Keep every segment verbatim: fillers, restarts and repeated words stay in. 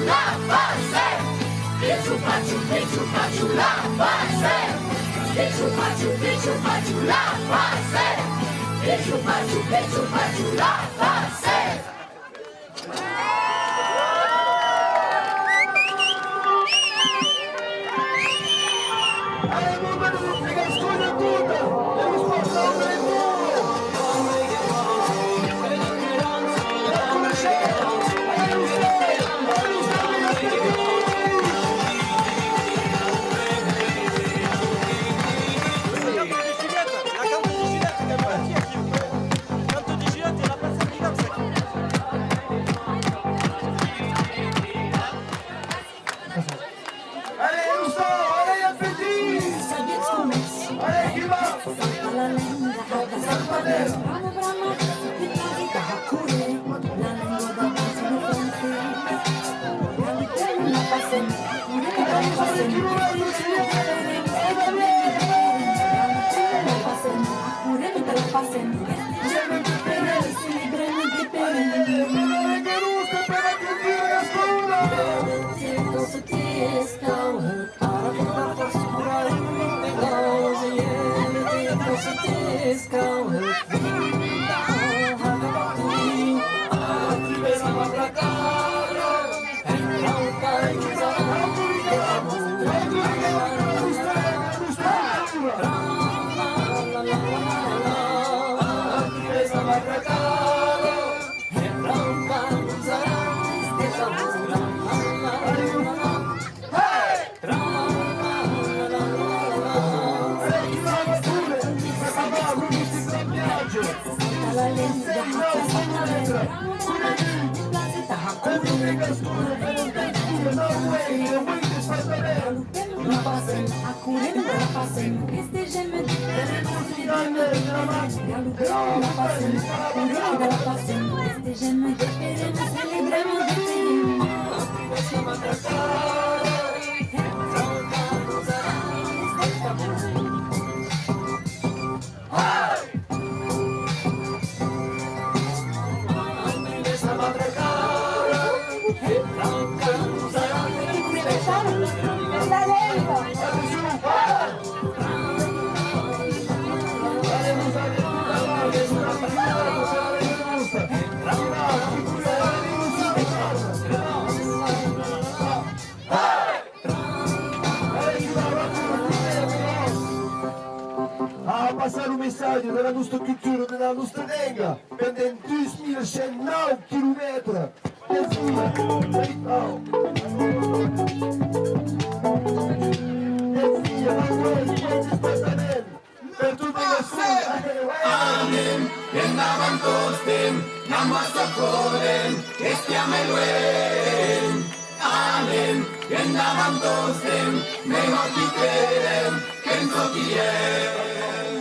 La Passem! Pichu pachu, pichu pachu, la Passem! Pichu pachu, pichu pachu, la Passem! Pichu pachu, pichu pachu, la Passem! Allez, Rousseau, allez, appétit! Allez, qui va? A passar lo messatge de la nòstra cultura, de la nòstra lenga, pendent dos mila cent nau quilomètres. Dètz dias, dètz dias, dètz dias, per tot el Anem, endavant tostemps, amb açò podem espiar mai luènh. Anem, endavant tostemps, melhor qu'i credem, qu'en çò qu'i èm.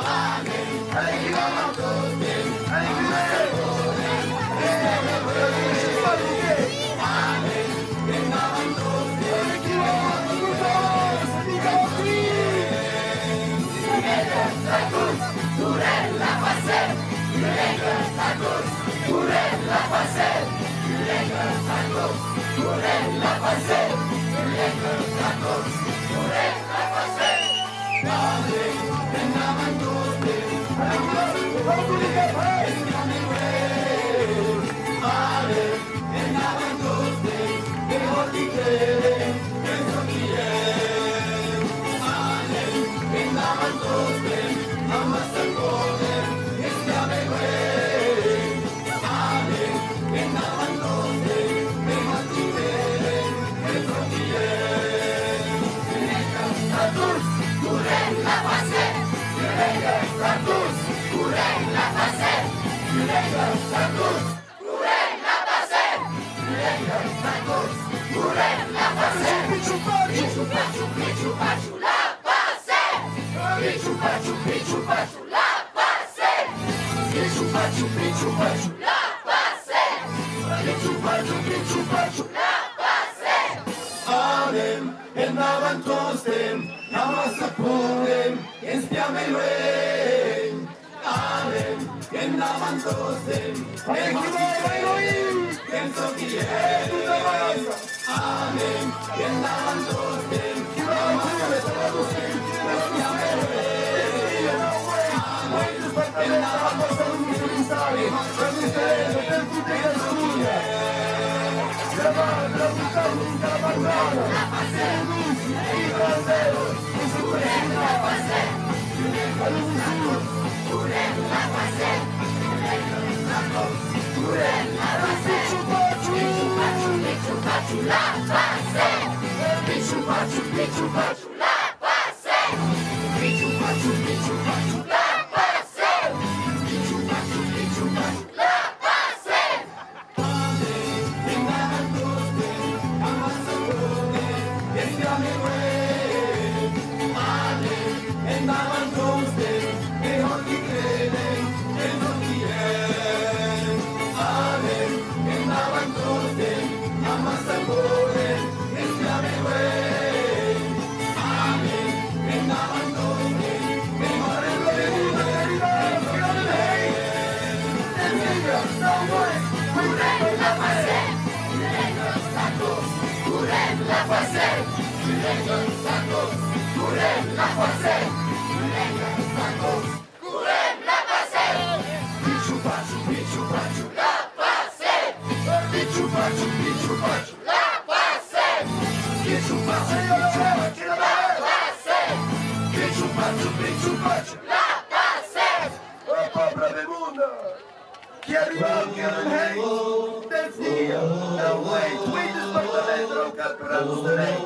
Anem, endavant tostemps, amb açò podem espiar mai luènh. Anem, endavant tostemps, melhor qu'i credem, qu'en çò qu'i èm. Correm la Passem! Correm la Passem! Correm la Passem! Correm la Passem! Correm la Passem! Anem, endavant tostemps! Anem, endavant tostemps! Melhor qu'i credem, qu'en çò qu'i èm. Anem, endavant tostemps, amb açò podem espiar mai luènh. Anem, endavant tostemps, melhor qu'i credem, qu'en çò qu'i èm. Correm la Passem! Correm la Passem! Correm la Passem! Correm la Passem! Correm la Passem! Correm la Passem! Pichu pachu! Pichu pachu, pichu pachu, la Passem! Pichu pachu, pichu pachu, la Passem! Pichu pachu, pichu pachu, la Passem! Pichu pachu, pichu pachu, la Passem! Anem, endavant tostemps, amb açò podem espiar mai luènh. Anem, endavant tostemps, endavant tostemps, qu'en çò qu'i èm. Au pauvre monde qui arrive au cœur de l'Hèi, dètz dias, dau uei, uei departaments au cap per la nostra lei.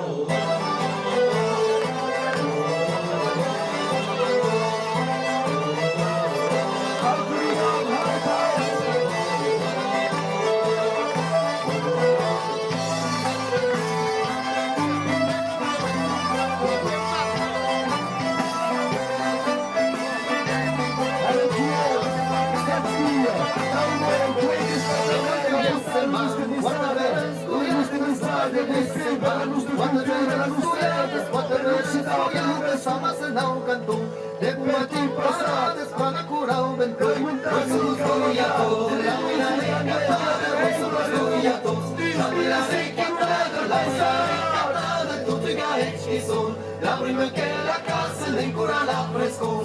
La bruma que la caça, l'encora la frescor.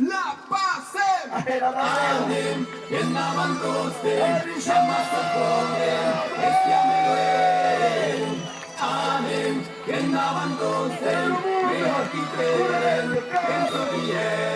La Passem! Anem, endavant tostemps, jamàs se pòrtem, estiam en luenh. Anem, endavant tostemps, mei hòrt qui trèren, qu'en sortirem.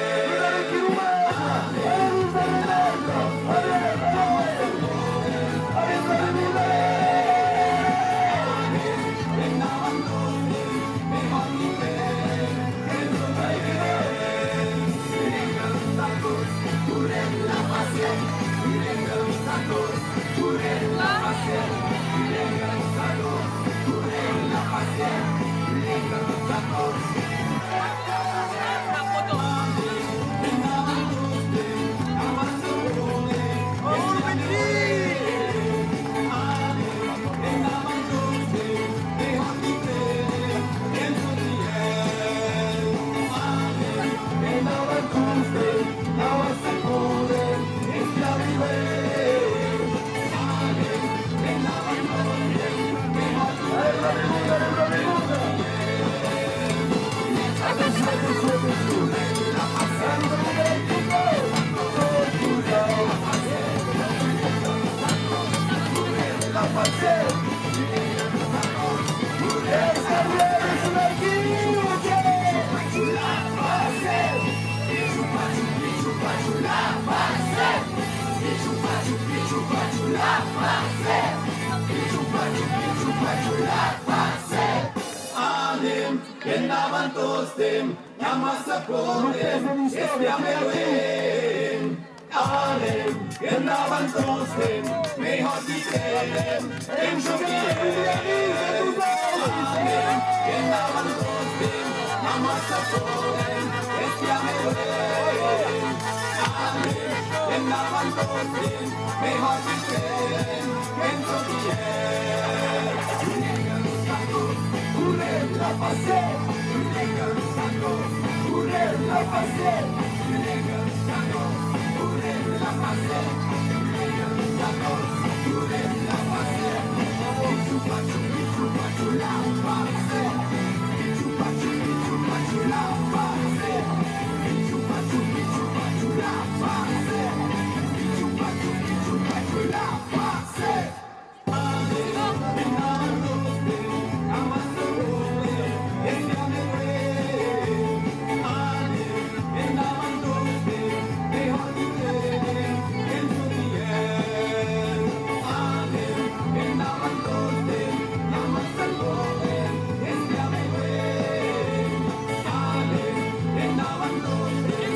Anem, endavant tostemps, jamàs se pòrtem, estiam en luenh. Anem, endavant tostemps, mei Fins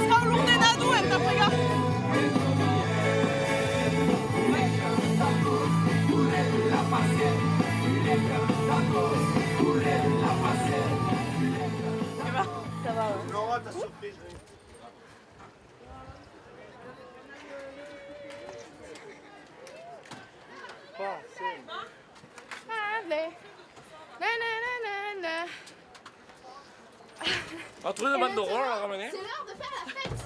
cau l'ordenador entà pregar. Ça va, ouais. Allez. Na, na, na, na, na. Ah, tu l'as demandé, on l'a ramené ? C'est l'heure de faire la fête.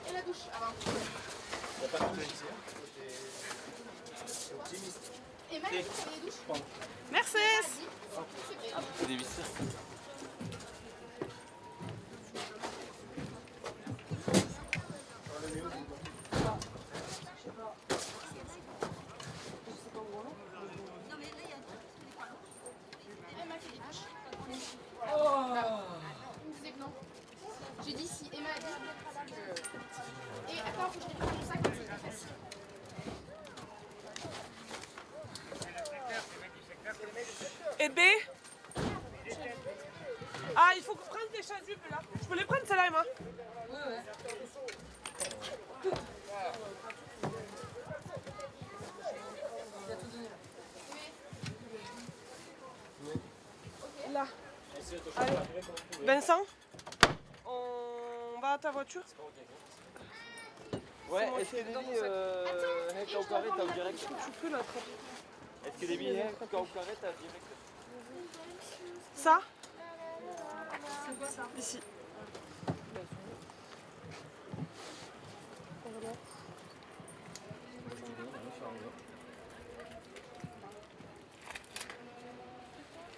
Et la douche avant. Il n'y a pas de bouteille ici, hein ? Optimiste. Et même si ça y est, douche. Merci. Des vis. Emma fait les douches. Il me disait que non. J'ai dit si Emma a dit que... Et attends, faut que je récupère mon sac, comme ça, c'est plus facile. Eh ben, ah, il faut prendre tes chasubles là. Je peux les prendre, celles-là, Emma ? Là. Allez. Vincent, on va à ta voiture ? Ouais, est-ce que Debbie, euh, hèc quauquarren tà direct ? Tu peux l'attraper. Est-ce que Debbie, hèc quauquarren tà direct ? Ça ? C'est quoi ça ? Ici.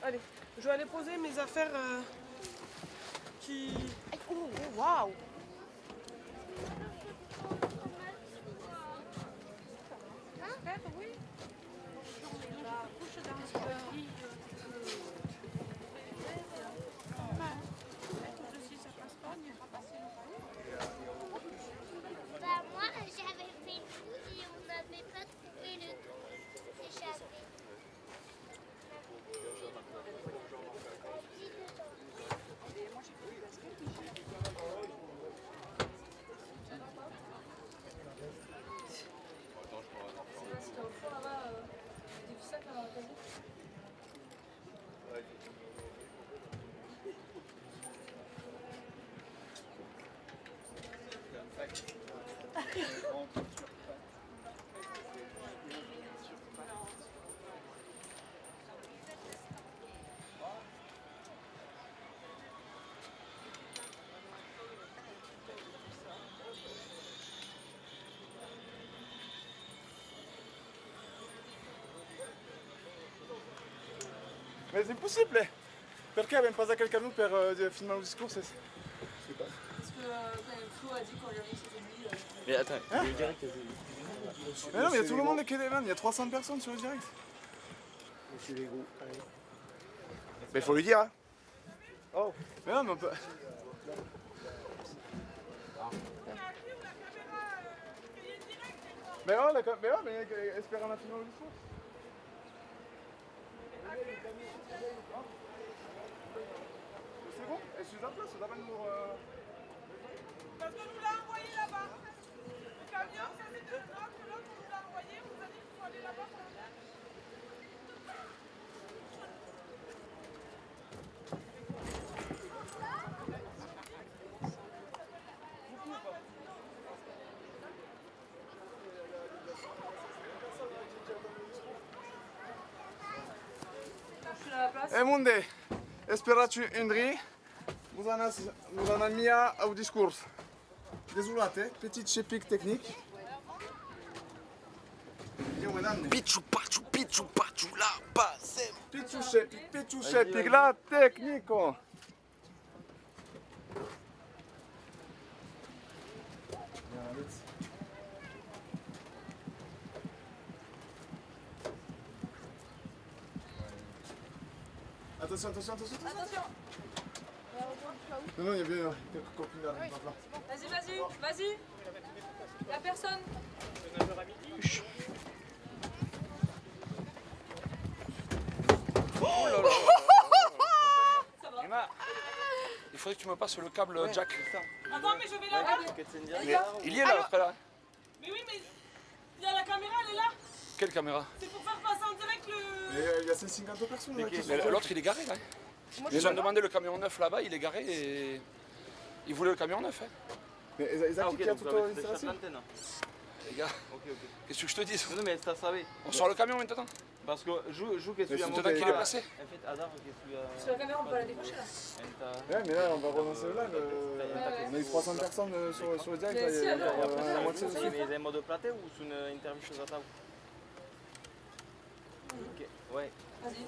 Allez, je vais aller poser mes affaires, euh, qui... Aïe, oh, oh, waouh. Bah, moi, j'avais fait le coup et on n'avait pas trouvé le trou. Échappé. Mès es impossible, eh! Perqué avèm pas aquel camion per, euh, filmar los discors, es... Parce que, euh, quand même, Flo a dit qu'en lui annonçant c'était lui, euh... Mais attends, hein ? Le direct, je... Mais non, mais il y a tout le monde qui est là, il y a trois cents personnes sur le direct. Monsieur Legault, allez. Mais faut lui dire, hein. Oh. Mais non, mais on peut... Mais oh, la cam-, mais oh, mais, euh, espère un infiniment le discours. C'est bon ? Elle suit la place, on n'a pas de mot, euh... Parce qu'on nous l'a envoyé là-bas. Le camion, ça c'était le nôtre, l'autre, on nous l'a envoyé, on nous a dit E monde, esperatz un drin, vos anatz, vos anatz miar au discors. Desolat, eh? Petit chepic tecnic. Pichu pachu, pichu pachu, la passem. Pichu chepic, pichu chepic, la tecnico. Attention, attention, attention, attention. Attention. Non, non, il y a bien quelques copines là, par là. Vas-y, vas-y, vas-y. Il y a personne. Emma, il faudrait que tu me passes le câble jack. Attends, mais je vais là-bas. Mais il y est là, après là. Mais oui, mais il y a la caméra, elle est là. Quelle caméra ? C'est pour faire passer en direct le... Mais, euh, il y a cent cinquante personnes là qui sont... Mais l'autre, il est garé là, hein. Ils ont demandé le camion neuf là-bas, il est garé et ils voulaient le camion neuf, hein. Mais ils ont quitté toute l'installation. Les gars, qu'est-ce que je te dis ? Non, non, mais ça savait. On sort le camion maintenant ? Parce que je, je que suis... Mais c'est toi qui l'as placé. En fait, Adam, que suis... Sur la caméra, on peut la décrocher, là. Ouais, mais là, on va relancer le live, euh, on a eu trois cents personnes, euh, sur, sur le direct, là, il y a, il y a la moitié dessus. Mais ils aiment de plateau ou c'est une interview sur la table ? Ok, ouais. Vas-y.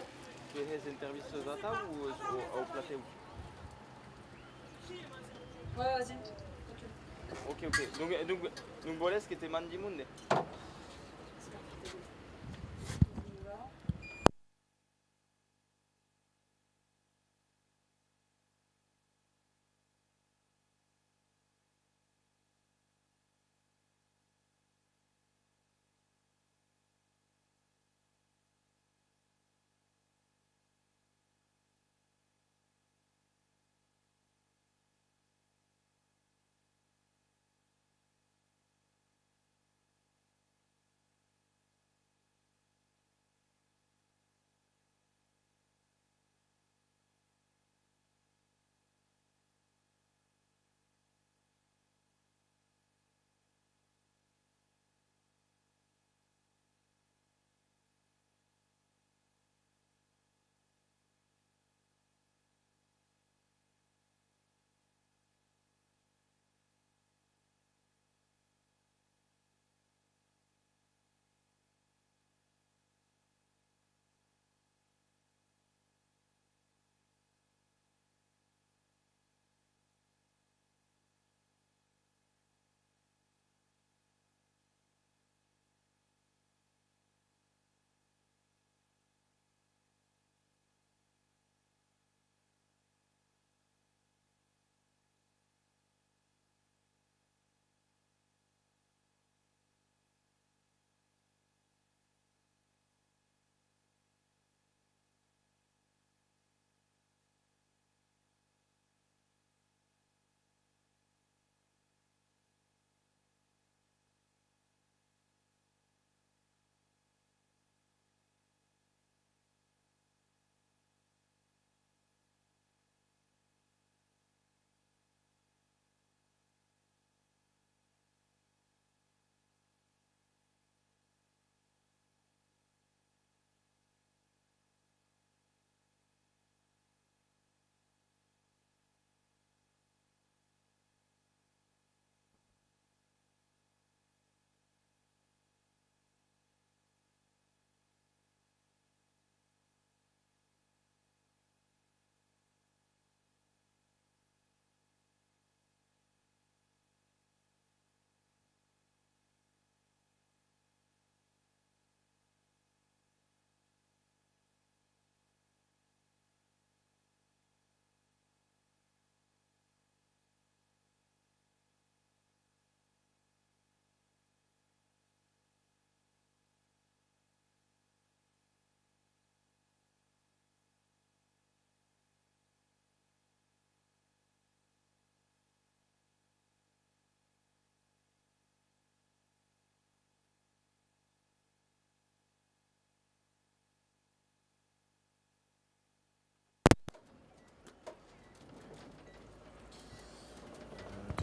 Que es interview sur la table ou au, au plateau ? Ouais, vas-y. Ok, ok. Donc, donc, donc, volètz que te mandi monde ?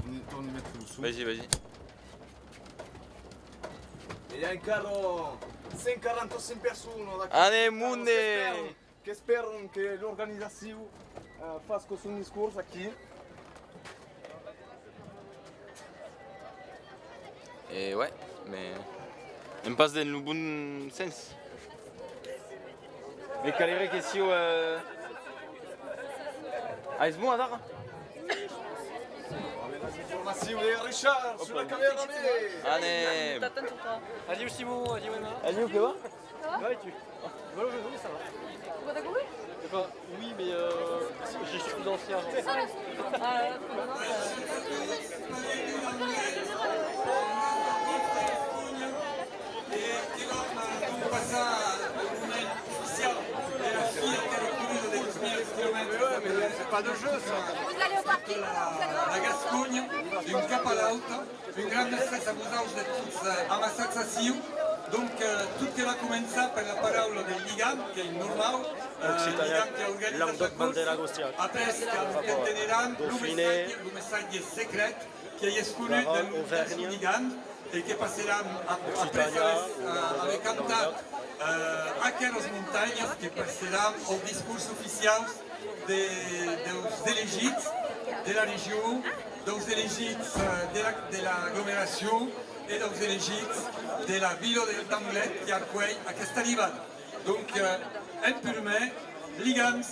Torni, torni metre lo son. Vas-y, vas-y. E i a encara cent quaranta-cinc personas aquí. Allez, monde! Qu'espèran que l'organizacion, eh, fasca son discors aquí. E ouais, mais en pas dens lo bon sens. Me caleré que siu, eh, a, es bon, adara? Informacion de Richard sur la caméra B. Anem! Adiu Simon, adiu Emma. Adiu, que va? Ça va et tu? Voilà, aujourd'hui ça va. Pourquoi t'as couru? Enfin, oui, mais euh, j'ai surtout dansé avant. C'est ça le truc. Ah, ouais, faut que je danse, euh. Pas de jeu, ça. Vous allez au parking, vous allez au parking. La Gasconha, d'un cap a l'autre. Un grand mercés a vosaus de tots, eh, amassats aciu. Donc, eh, tot que va començar per la paraula del ligam, qu'ei normau, eh, ligam que organiza Jacques Course. Après, qu'enteneram lo messatge, lo messatge secret, qu'ei escolut de lo, del son ligam, e que passeram ap-, après aver, eh, aver cantat, eh, Aqueras montanhas, que passeram aus discors oficiaus de, deus elegits de la region, deus elegits, eh, de la, de l'aglomeracion e deus elegits de la vila de, d'Anglet qui arcuelh aquesta arribada. Donc, eh, en purmèr, ligams.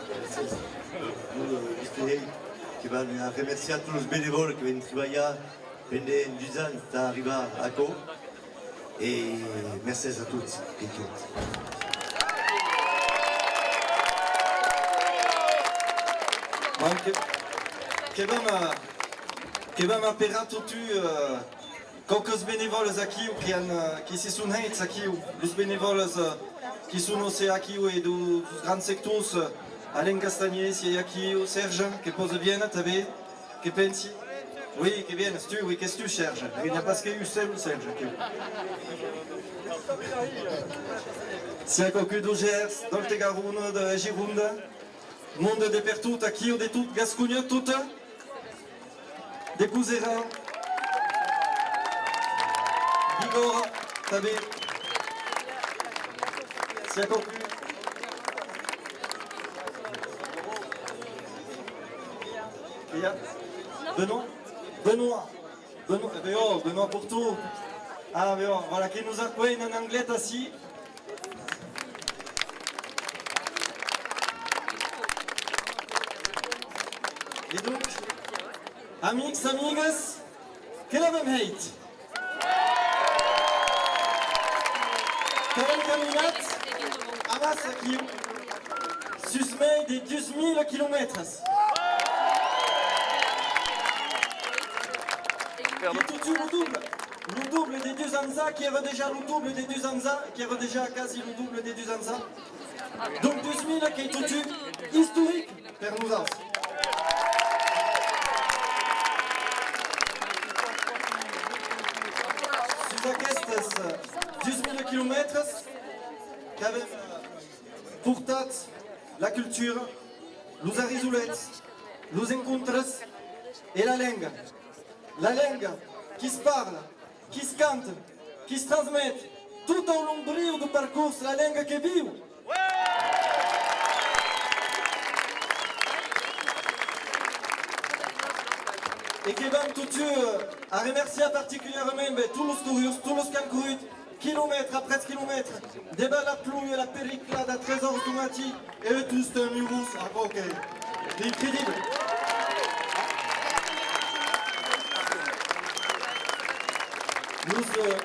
Mercés. Lo, lo, lo, que van a remerciar tots los benevòles que van tribalhar pendent dus ans tà arribar a aquò. E mercés a tots e tot. Bon, que, que vam, eh, que vam aperar totun, eh, quauques benevòles aquiu qui an, eh, qui se son hèits aquiu, los benevòles, eh, qui son aussi aquiu e deus, deus grans sectors, eh, Alain Castanhier, si ei aquiu, Serge, que pòt viéner tanben. Que pensi? Oui, que vienes tu, oui, qu'es tu, Serge. Oui, n'i a pas que un seul Serge aquiu. Si a quauqu'un deu Gèrs, d'Òlt e Garona, de Gironda, monde de pertot aquiu, de tot Gasconha tota, de Coseran, Bigòrra, tanben. Si a quauqu'un. Que i a? Benoît? Benoît. Benoît, eh ben, oh, Benoît Porto. Ah, ben, oh, voilà, que nos arcuelhen en Anglet ací. E donc, amics, amigues, que l'avem hèit! Qu'avem caminat amassa aquiu sus mei de dus mila quilomètres. Qu'ei totun lo doble, lo doble de dus ans a, qu'èra dejà lo doble de dus ans a, qu'èra dejà quasi lo doble de dus ans a. Donc dus mila qu'ei totun istoric per nosauts. Sus aquestes dus mila quilomètres qu'avem portat la cultura, los arrisolets, los encontres e la lenga. La lenga qui's parla, qui's canta, qui's transmet tot au long briu deu parcors, la lenga que viu! E que vam totun, eh, a remerciar particulièrament, ben, tots los corrurs, tots los qu'an corrut, quilomètre après quilomètre, debàs la ploja e la periclada a tres oras deu matin, e tostemps urós, aquò qu'ei incredible. Los, eh,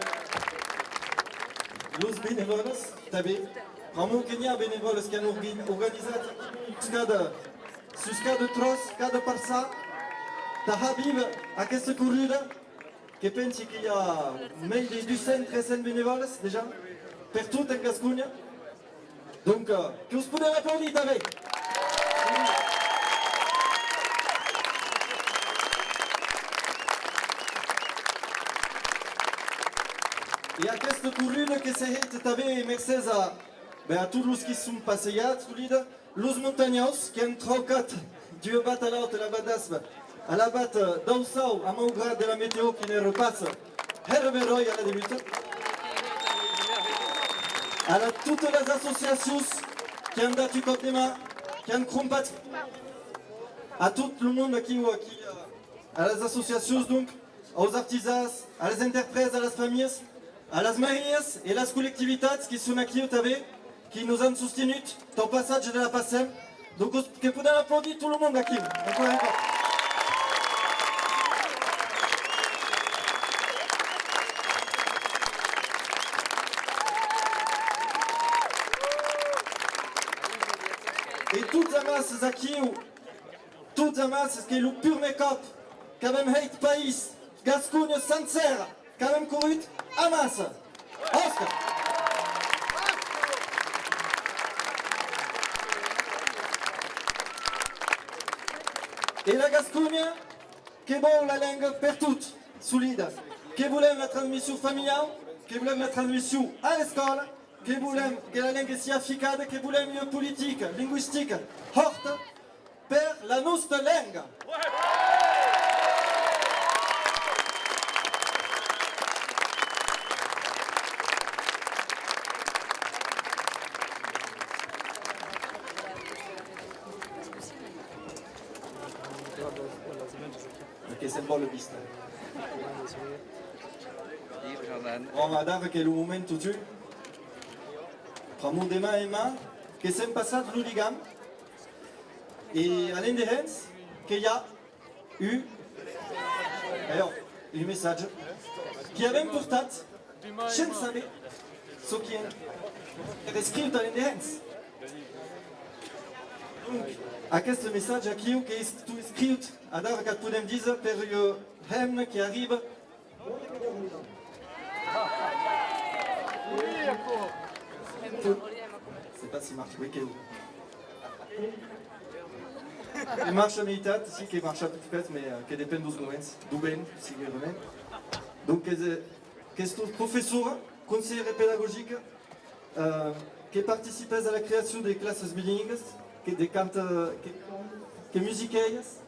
los benevòles, tanben, pr'amor que n'i a benevòles qu'an orga-, organizat sus cada, sus cada tròç, cada parçan, tà har víver aquesta corruda. Que pensi que i a mei de dus cents, tres cents benevòles, dejà, pertot en Gasconha. Donc, eh, que vos podem aplaudir tanben. E aquesta corruda que s'ei hèita tanben mercés a, ben, a tots los qui son passejats, solide, los montanhaus qu'an traucat d'ua vath a l'auta, la vath d'Aspa a la vath d'Aussau, a maugrat de la meteo qui n'èra pas hèra beròi a la debuta. A la, totas las associacions qui an dat un còp de man, qui an crompat, a tot lo monde aquiu, aquí, a las associacions, donc, aus artisans, a las enterpresas, a las familhas, a las mairias e las collectivitats qui son aquiu tanben, qui nos an sostenut tau passatge de la Passem. Donc, que podèm aplaudir tot lo monde aquiu, encore un còp. E tots amassas aquiu, tots amassas, qu'ei lo purmèr còp qu'avem hèit país, Gasconha sancèra, qu'avem corrut amassa. Òsca! E la Gasconha que vòu la lenga pertot, solida. Que volem la transmission familiau, que volem la transmission a l'escòla, que volem que la lenga sia ficada, que volem ua politica lingüistica hòrta per la nosta lenga. Que se'n vòle vista. Bon, adara qu'ei lo moment totun. Pr'amor de man en man, que s'èm passat lo ligam. E a l'endehens, que i a un, alòr, un messatge qui avèm portat, sens saber çò qui èra escriut a l'endehens. Donc, aqueste messatge aquiu qu'ei estat escriut, adara qu'ac podèm díser, per ua hemna qui arriba. Je sais pas si marche, oui, que, que marche a meitat, si que marche a tot pèth, mais, euh, que depend deus moments, deu vent, segurament. Donc, qu'es, qu'es professora, conselhèra pedagogica, euh, que participes a la creacion de classas bilinguas, que de canta, que, que musiquèias,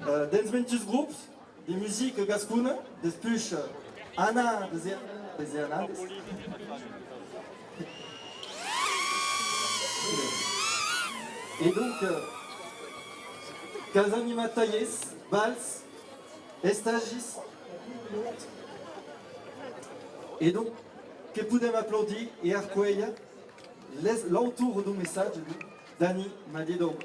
euh, dens mantuns grops de musica gascona, despuish, euh, annadas e annadas e annadas. E donc, euh, qu'as animat talhèrs, bals, estagis. E donc, que podèm aplaudir e arcuélher les, l'autor deu messatge, Dani Madiedon.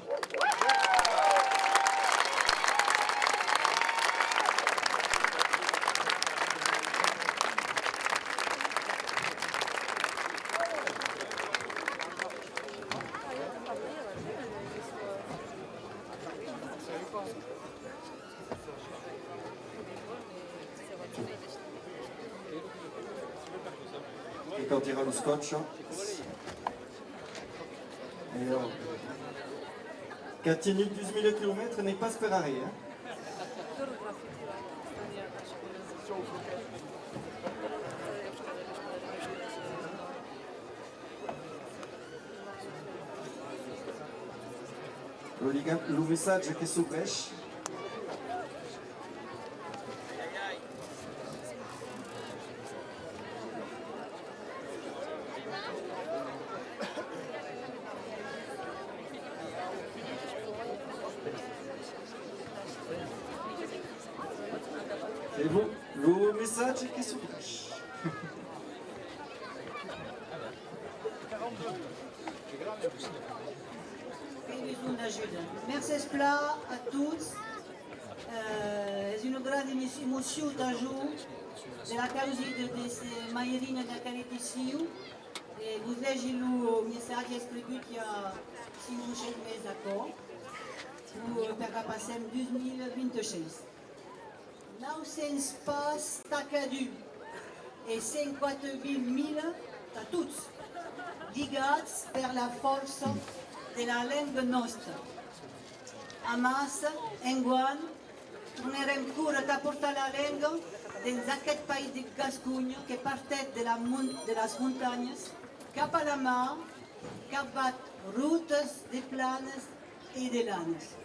E cau tirar lo scotch. E, oh. Qu'a tenut dus mila quilomètres, n'ei pas per arren, eh? Lo ligam, lo messatge que s'obrèish. E bon, lo messatge que s'obrèish. Qu'ei besonh d'ajuda. Mercés plan a tots. Euh, es una grana emo-, emocion tà jo de la causida de, de se mairina d'aquera edicion. E vos legi lo messatge escrigut i a cinc o sièis mes d'aquò, o, eh, per la Passem dus mila vint-e-sheis. Nau cents pas tà cadun e cent quate mila tà tots, ligats per la fòrça de la lenga nòsta. Amassa, enguan, tornarem córrer tà portar la lenga dens aqueth país de Gasconha que partèc de la mon-, de las montanhas cap a la mar, capvath rotas de planas e de lanas.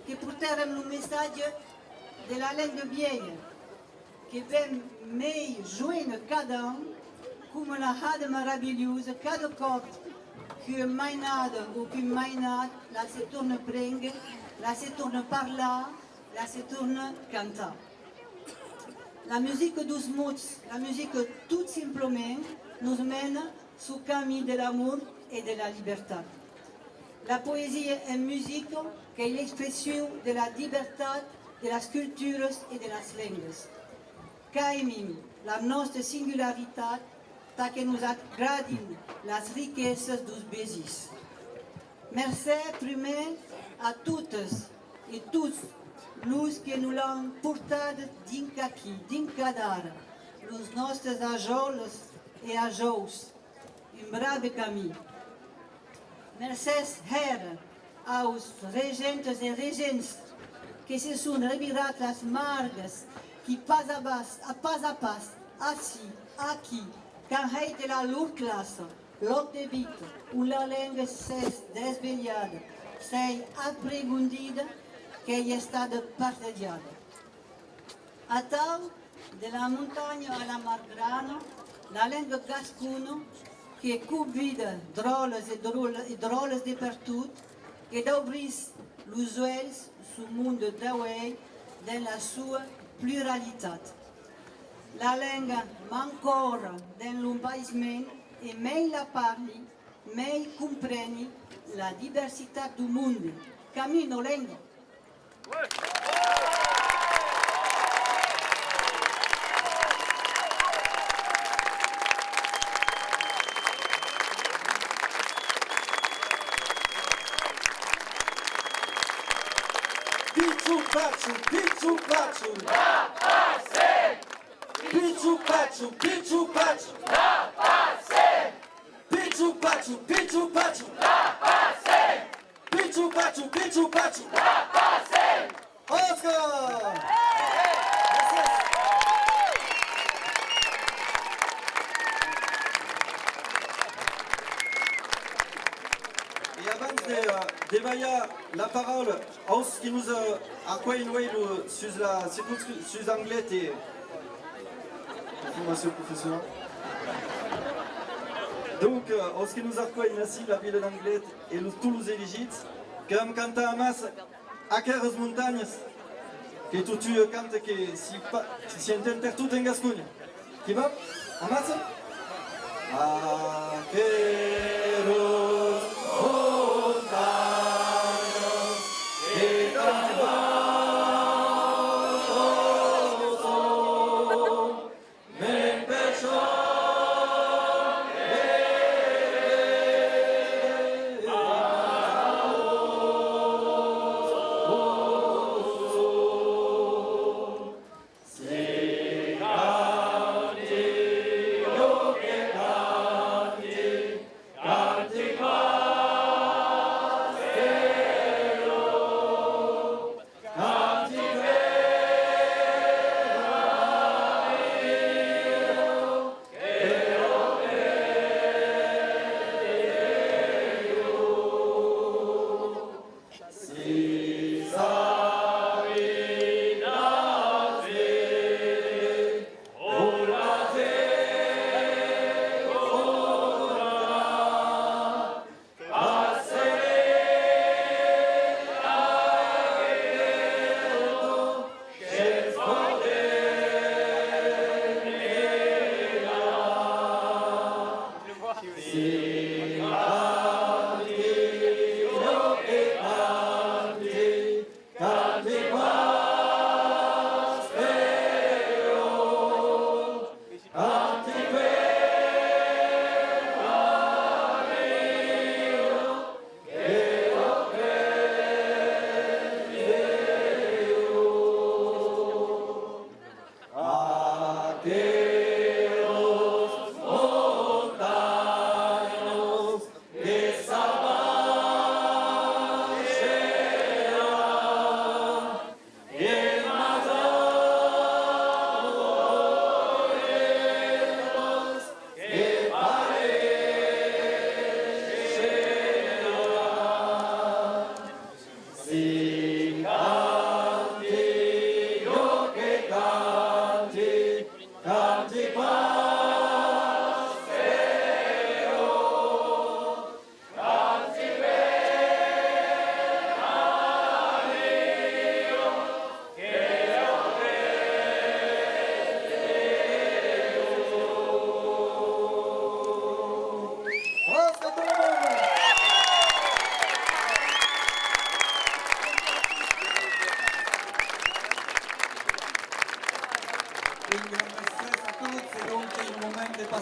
Que portèrem lo messatge de la lenga vielha, que ven mei joena cada an, Coma la hada maravilhosa, cada còp qu'ua mainada o qu'un mainat la se torna prénguer, la se torna parlar, la se torna cantar. La musica deus mots, la musica tot simplament, nos mena suu camin de l'amor e de la libertat. La poesia en musica qu'ei l'expression de la diversitat de las culturas e de las lengas. Qu'aimim la nòsta singularitat tà que nos agradin las riquesas deus vesins. Mercé prumèr a totas e tots los que nos l'an portada dinc aquí, dinc adara, los nòstes ajòlas e ajòus. Un brave camin. Mercés hèra aus regentas e regents que se son revirat las margas, qui pas a pas, a pas a pas, ací, aquí, qu'an hèit de la lor classa, lòc de vita, on la lenga s'es desvelhada, s'ei apregondida, qu'ei estada partatjada. Atau, de la montanha a la mar grana, la lenga gascona que convida dròlles e dròl-, e dròlles de pertot, que daubrís los uelhs suu monde d'auei dens la sua pluralitat. La lenga m'ancòra dens lo país men e mei la parli, mei compreni la diversitat deu monde. Camina, lenga! Pichu pachu, pichu pachu. La Passem! Pichu pachu, pichu pachu. La Passem! Pichu pachu, pichu pachu. La Passem! Pichu pachu, pichu pachu. La Passem! Òsca! Gràcies. E abans de, eh, de balhar la paraula aus qui nos, eh, arcuelhen uei lo, sus la circonscri-, sus Anglet e... Bonjour, monsieur le professeur. Donc, eh, aus qui nos arcuelhen ací, la vila d'Anglet e los, tots los elegits, que vam cantar amassa Aqueras montanhas, que totun canta que si pa-, que si enten pertot en Gasconha. Qui va? Amassa? Aqueras montanhas que t'abraçan.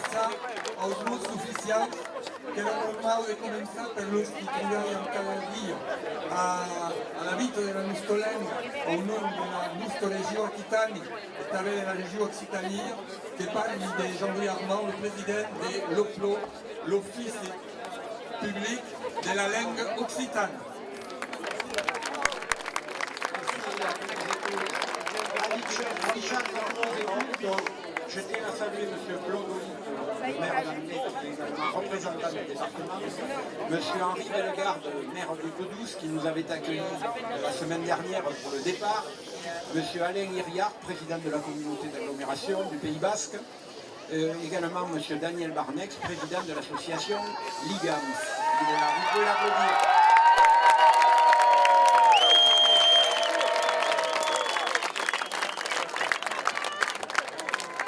Començar aus mots oficiaus, qu'èra normau de començar per los qui tribalhan cada dia a, a la vita de la nosta lenga, au nom de la nosta region Aquitània e tanben de la region Occitània, que parli de Jean-Louis Armand, lo president de l'OPLO, l'Ofici Public de la Lenga Occitana. Alexandre, Alexandre, je tiens à saluer monsieur Claude Olive, le maire d'Anglet, qui est également représentant du département, monsieur Henri Bellegarde, maire du Bedous, qui nous avait accueillis la semaine dernière pour le départ, monsieur Alain Iriart, président de la communauté d'agglomération du Pays Basque, euh, également monsieur Daniel Barnex, président de l'association Ligams. Il est là, vous pouvez l'applaudir.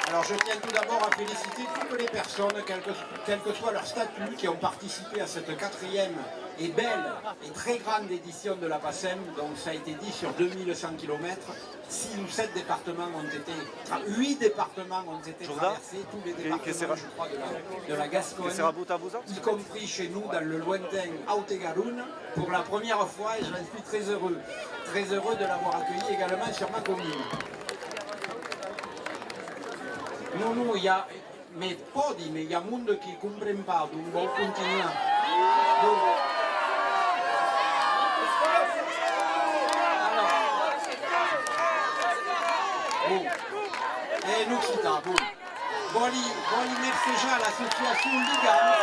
Alors, je tiens tout d'abord à féliciter toutes les personnes, quel que, quel que soit leur statut, qui ont participé à cette quatrième et belle et très grande édition de la PACEM, donc ça a été dit, sur deux mille cent kilomètres, six ou sept départements ont été, enfin, huit départements ont été traversés, tous les départements, je crois, de la, de la Gascogne, y compris chez nous, dans le lointain Haute-Garonne, pour la première fois, et j'en suis très heureux, très heureux de l'avoir accueilli également sur ma commune. Non, non, il y a, me pòdi, mès i a monde qui compren pas, donc vau continuar. Bon. Alors. Bon. En occitan, bon. Vòli, vòli mercejar l'associacion Ligams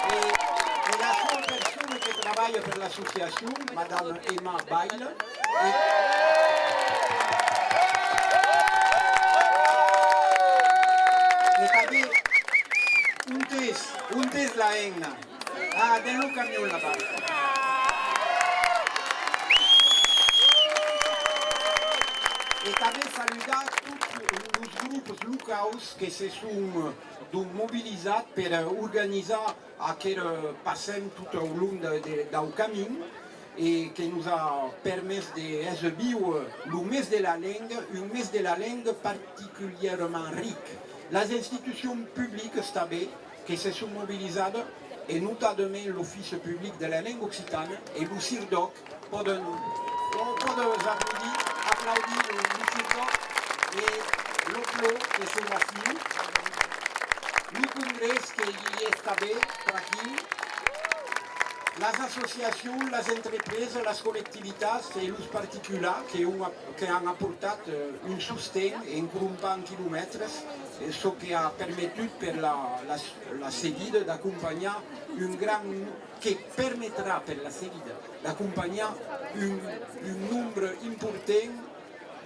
e, e la sola persona que trabalha per l'associacion, Madame Emma Bail, E, e tanben, ont es, ont es la hemna? Ah, dens lo camion, la bas. E tanben saludar tots los grops locaus que se son, eh, donc, mobilizats per, eh, organizar aquel, eh, PACEM tot au long de, de, dau camin e que nos a permés de hèr víver lo mes de la lenga, un mes de la lenga particulièrament ric. Las institucions publicas tanben que se son mobilizadas, e notadament l'Ofici Public de la Lenga Occitana e lo CIRDÒC, pòden, pòden aplaudir, aplaudir lo, lo CIRDÒC e l'OPLO que son ací. Lo Congrès que i es tanben, per aquí. Las associacions, las entrepresas, las collectivitats e los particulars que ont ap-, que an aportat, eh, un sosten en crompant quilomètres, eh, çò que a permetut per la, la, la seguida d'acompanhar un grand, que permetrà per la seguida d'acompanhar un, un nombre important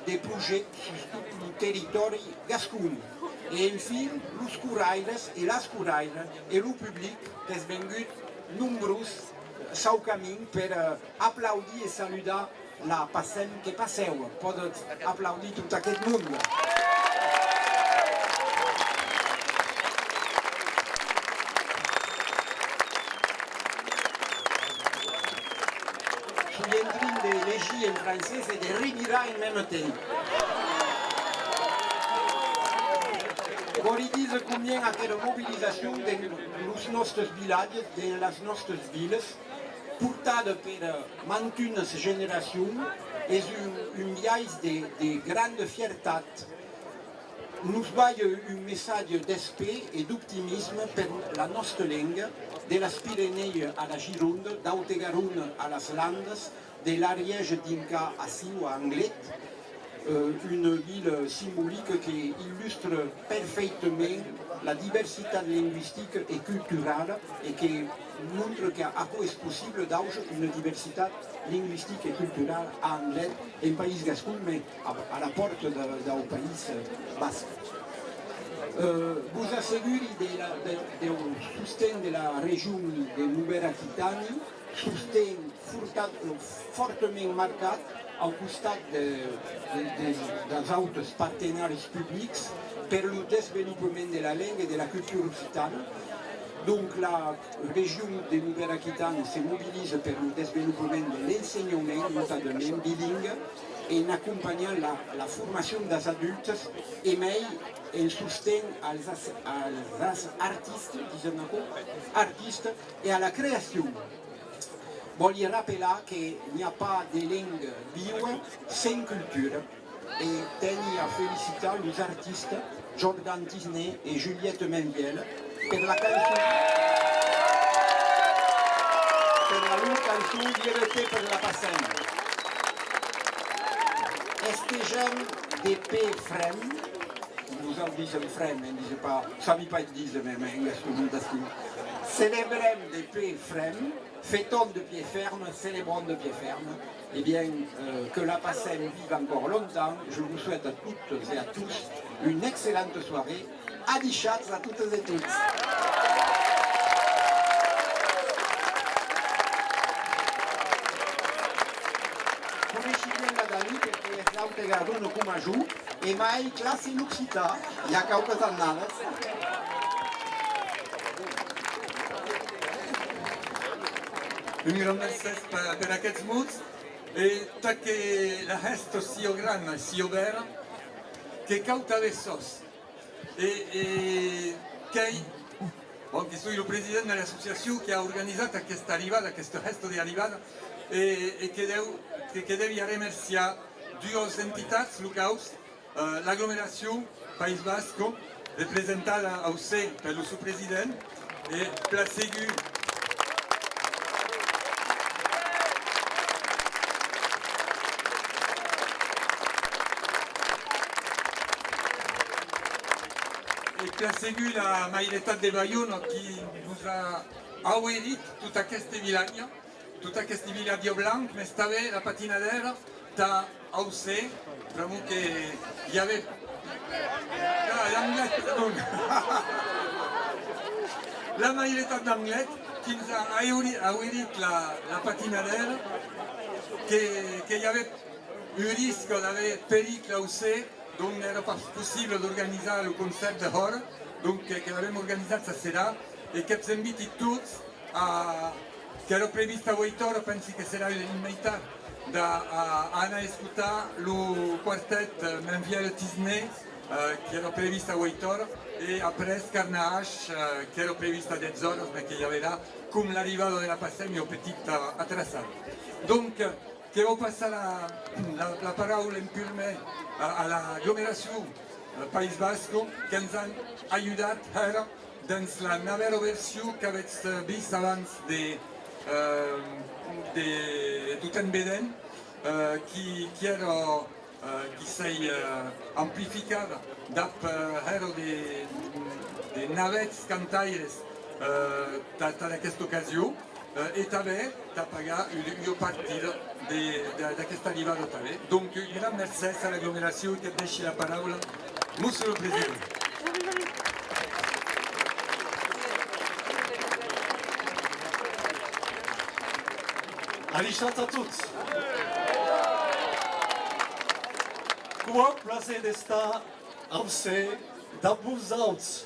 de projèctes sus tot lo territòri gascon. E enfin, los corraires e las corrairas e lo public qu'es vengut nombrós sau camin per, eh, aplaudir e saludar la PACEM que passèva. Pòdes aplaudir tot aqueth monde. Soi en trin de legir en francés e de revirar en mème temps. Vòli díser combien aquela mobilizacion dens los nòstes vilatges, dens las nòstas vilas, portada per, eh, mantunas generacions, es un, un biais de, de granda fiertat. Nos balha un messatge d'espèr e d'optimisme per la nòsta lenga, de las Pirenèas a la Gironda, d'Autegaronne a las Landas, de l'Ariège dinc a aciu a Anglet, eh, una vila simbolica que illustra perfeitament la diversitat lingüistica e culturala e que montra qu'aquò es possible d'auger una diversitat lingüistica e culturala a Anglet, en País Gascon, mès a, a la pòrta de, dau País, eh, Basc. Eh, vos asseguri de la, de, deu sosten de la region de Novèla Aquitània, sosten fortat, eh, fòrtament marcat au costat de, de, de, dels autres partenaris publics per lo desvelopament de la lenga e de la cultura occitana. Donc, la region de Novèla Aquitània se mobiliza per lo desvelopament de l'ensenhament, notadament bilingue, en acompanhant la, la formacion dels adultes e mei en sosten als, als artistes, disem aquò, artistes e a la creacion. Vòli rapelar que n'i a pas de lenga viua sens cultura e teni a felicitar los artistas Jordan Tisné e Juliette Menvielle per la cançon, per la lor cançon Lhèva-te per la Passem. Estejam de pè frem, nosauts disem frem, eh, dise pas, sabi pas dire, mès, mès en gascon, ací. Celebrem de pè frem, fêtons de pied ferme, célébrons de pied ferme. Eh bien, euh, que la Passem vive encore longtemps. Je vous souhaite à toutes et à tous une excellente soirée. Adishatz a totes e tots. Coneissi bien la Dani perque es d'auta gardona coma jo, e mai classa en occitan i a quauquas annadas. Un grand mercés per, per aquests mots. E tà que la hèsta sia grana e sia bèra, que cau tanben sòs. E, e qu'ei, bon, que soi lo president de l'associacion qui a organizat aquesta arribada, aquesta hèsta d'arribada, e, e que deu, que, que devi arremerciar duas entitats locaus, eh, l'aglomeracion País Basco, representada au ser per lo son president, e plan segur, e plan segur la mairetat de Baiona qui nos a auerit tot aqueste vilatge, tot aqueste vilatge blanc, mès tanben la patinadèra tà Aucé, pr'amor que i avè, ah, d'Anglet, perdon. La mairetat d'Anglet qui'ns a auerit, auerit la, la patinadèra, que, que i avè un risc d'aver pericle a Aucé, donc n'èra pas possible d'organizar lo concèrt dehòra, donc que, que l'avem organizat çò serà, e que'vs enviti tots a, qu'èra previst a ueit oras, pensi que serà un, un mei tard, d'a, a, a anar escotar lo quartet, eh, Menvielle Tisné, eh, qu'èra previst a ueit oras, e après Carnage, eh, qu'èra previst a dètz oras, mès que i averà, com l'arribada de la Passem, ua petita, eh, atrasada. Donc, eh, que vau passar la, la, la paraula en purmèr a, a l'aglomeracion, eh, País Basco, que'ns an ajudat hèra dens la navèra version qu'avètz, eh, vist abans de, eh, de Tot en vedent, eh, qui, qui èra, eh, qui s'ei, eh, amplificada dab, eh, hèra de, de navèths cantaires, eh, tà, tà d'aquesta ocasion. Eh, e tanben tà pagar ua, ua partida de, de, d'aquesta arribada tanben. Donc, un gran mercés a l'aglomeracion, que dèishi la paraula, Mossur lo President. Adishatz a tots. Quau plaser d'estar aucé dab vosauts.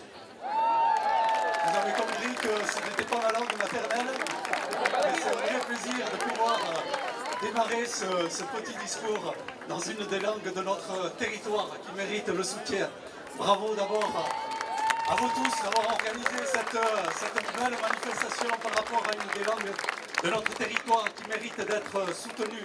Vous avez compris que ce n'était pas ma langue maternelle, mais c'est un vrai plaisir de pouvoir, euh, démarrer ce, ce petit discours dans une des langues de notre territoire qui mérite le soutien. Bravo d'abord à vous tous d'avoir organisé cette, euh, cette belle manifestation par rapport à une des langues de notre territoire qui mérite d'être soutenue.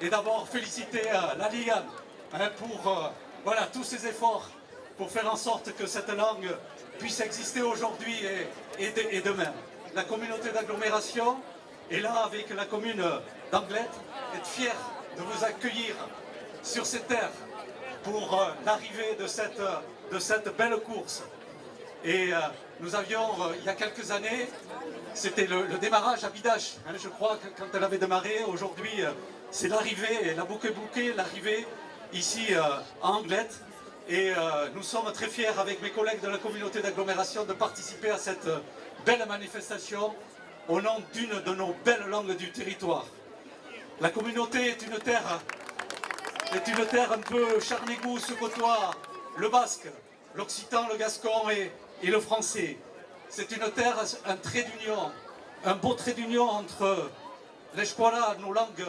Et d'abord féliciter, euh, la Liane, hein, pour, euh, voilà, tous ses efforts pour faire en sorte que cette langue puisse exister aujourd'hui et, et de-, et demain. La communauté d'agglomération est là avec la commune d'Anglet, est fière de vous accueillir sur ces terres pour, euh, l'arrivée de cette, de cette belle course. Et, euh, nous avions, euh, il y a quelques années, c'était le, le démarrage à Bidache, hein, je crois que quand elle avait démarré, aujourd'hui, euh, c'est l'arrivée, la bouquet-bouquet, l'arrivée ici, euh, à Anglet. Et, euh, nous sommes très fiers, avec mes collègues de la communauté d'agglomération, de participer à cette, euh, belle manifestation au nom d'une de nos belles langues du territoire. La communauté est une terre, est une terre un peu charnégou, où se côtoient le basque, l'occitan, le gascon et, et le français. C'est une terre, un trait d'union, un beau trait d'union entre l'escola, nos langues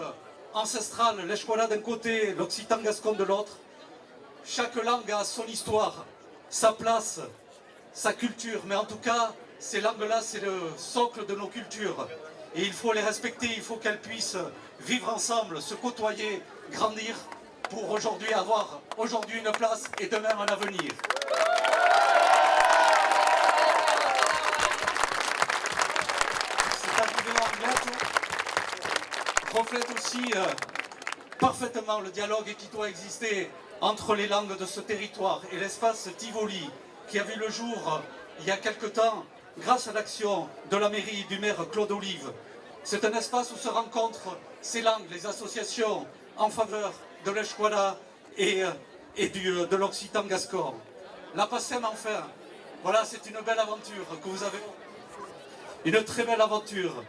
ancestrale, l'escola d'un côté, l'occitan gascon de l'autre. Chaque langue a son histoire, sa place, sa culture, mais en tout cas, ces langues-là, c'est le socle de nos cultures. Et il faut les respecter, il faut qu'elles puissent vivre ensemble, se côtoyer, grandir, pour aujourd'hui avoir aujourd'hui une place et demain un avenir. Cette arrivée en Anglet reflète aussi, euh, parfaitement le dialogue qui doit exister entre les langues de ce territoire et l'espace Tivoli, qui a vu le jour, euh, il y a quelque temps, grâce à l'action de la mairie, du maire Claude Olive. C'est un espace où se rencontrent ces langues, les associations en faveur de l'escola et, euh, et du, euh, de l'occitan gascon. La Passem enfin. Voilà, c'est une belle aventure que vous avez. Une très belle aventure.